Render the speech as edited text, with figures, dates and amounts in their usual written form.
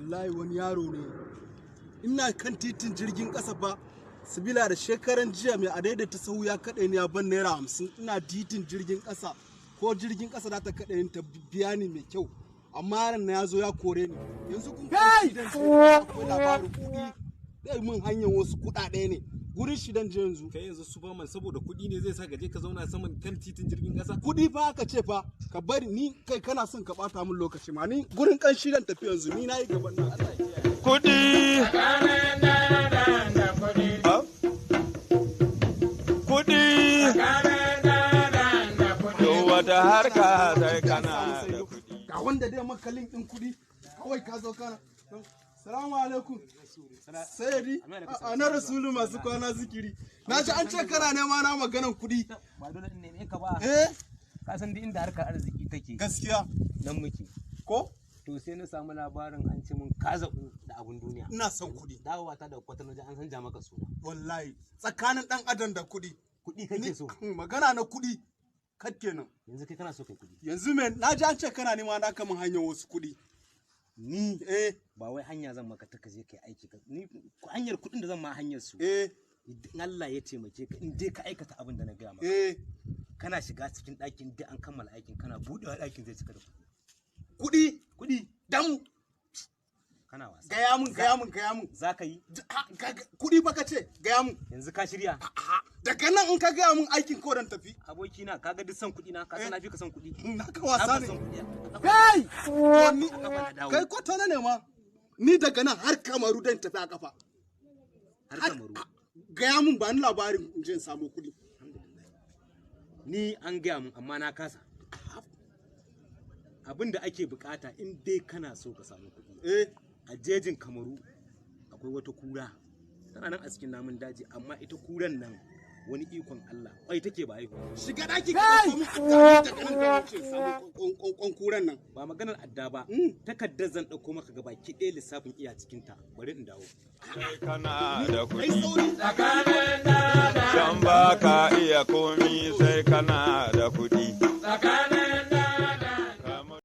Wallahi wani yaro ne. Ina kan titin jirgin ƙasa ba. Sabila da shekaran jiya mai adaidaita sahu ya kaɗe ni ya ban ₦50. Ina titin jirgin ƙasa. Ko jirgin ƙasa za ta kaɗe ni ta biya ni mai kyau. Amma yaron na ya zo ya kore ni. Yanzu kun kai akwai labarin kuɗi. Zai mun hanyar wasu kuɗaɗe ne. Gurin shi dan je yanzu. Kai yanzu Superman, saboda kuɗi ne zai sa ka je ka zauna saman kan titin jirgin ƙasa? Kuɗi fa aka ce fa, ka bari ni kai kana son ka ɓata min lokaci ma, ni gurin kan shi dan tafi yanzu, ni nayi gaban nan, Allah ya kiyaye. Kuɗi. Kuɗi. Duk wata harka sai kana da kuɗi. Ga wanda dai maka link ɗin kuɗi kawai ka zo kana. Salamu alaikum. Sayyidi, a na rasulu masu kwana zikiri. Na ji an ce kana nema na maganan kuɗi. Ba dole in neme ka ba. Eh, Ka san duk inda harkar arziki take, gaskiya. nan muke. Ko? To sai na samu labarin an ce mun ka zaɓu da abun duniya. Ina son kuɗi. Dawowa ta daga kwatano an san maka suna. Wallahi, tsakanin ɗan adam da kuɗi. Kuɗi kake so. Magana na kuɗi. Kat kenan. Yanzu kai kana so kai kuɗi. Yanzu me na ji an ce kana nema na kamun hanyar wasu kuɗi. Ni Eh, ba wai hanya zan maka ta ka je kai aiki ka ni hanyar kuɗin da zan ma hanyar su. Eh, Idan Allah ya taimake ka, in dai ka aikata abin da na gaya maka. Eh. Kana shiga cikin ɗakin dai an kammala aikin, kana buɗewa ɗakin zai cika da kuɗi. Kuɗi, Kuɗi. Damu. Kana wasa. Gaya mun, gaya mun, gaya mun. Za ka yi? Kuɗi fa ka ce, gaya mun. Yanzu ka shirya? Daga nan in ka gaya mun aikin ko dan tafi. Abokina, ka ga duk son kuɗi na, ka san na fi ka son kuɗi. Na ka wasa Na ne. fi son kuɗi. Kai! To ni A kafa na dawo. kai kwatana ne ma. Ni daga nan har Kamaru dan tafi a kafa. Har Kamaru. Gaya mun, ba ni labarin in je in samu kuɗi. Ni an gaya mun amma na kasa. Abin da ake bukata in dai kana so ka samu kuɗi. Eh, A jejin Kamaru akwai wata kura. Tana nan a cikin namun daji, amma ita kuran nan wani ikon Allah kwai take ba haihuwa. Shiga daki ka ɗauko min adda, daga nan ka wuce in samu ƙwanƙwan kuran nan. Ba maganar adda ba, takardar zan ɗauko maka gaba ki ɗaya lissafin iya cikinta. Bari in dawo. Sai kana da Kai kuɗi. sauri. Can ba ka iya komi sai kana da kuɗi.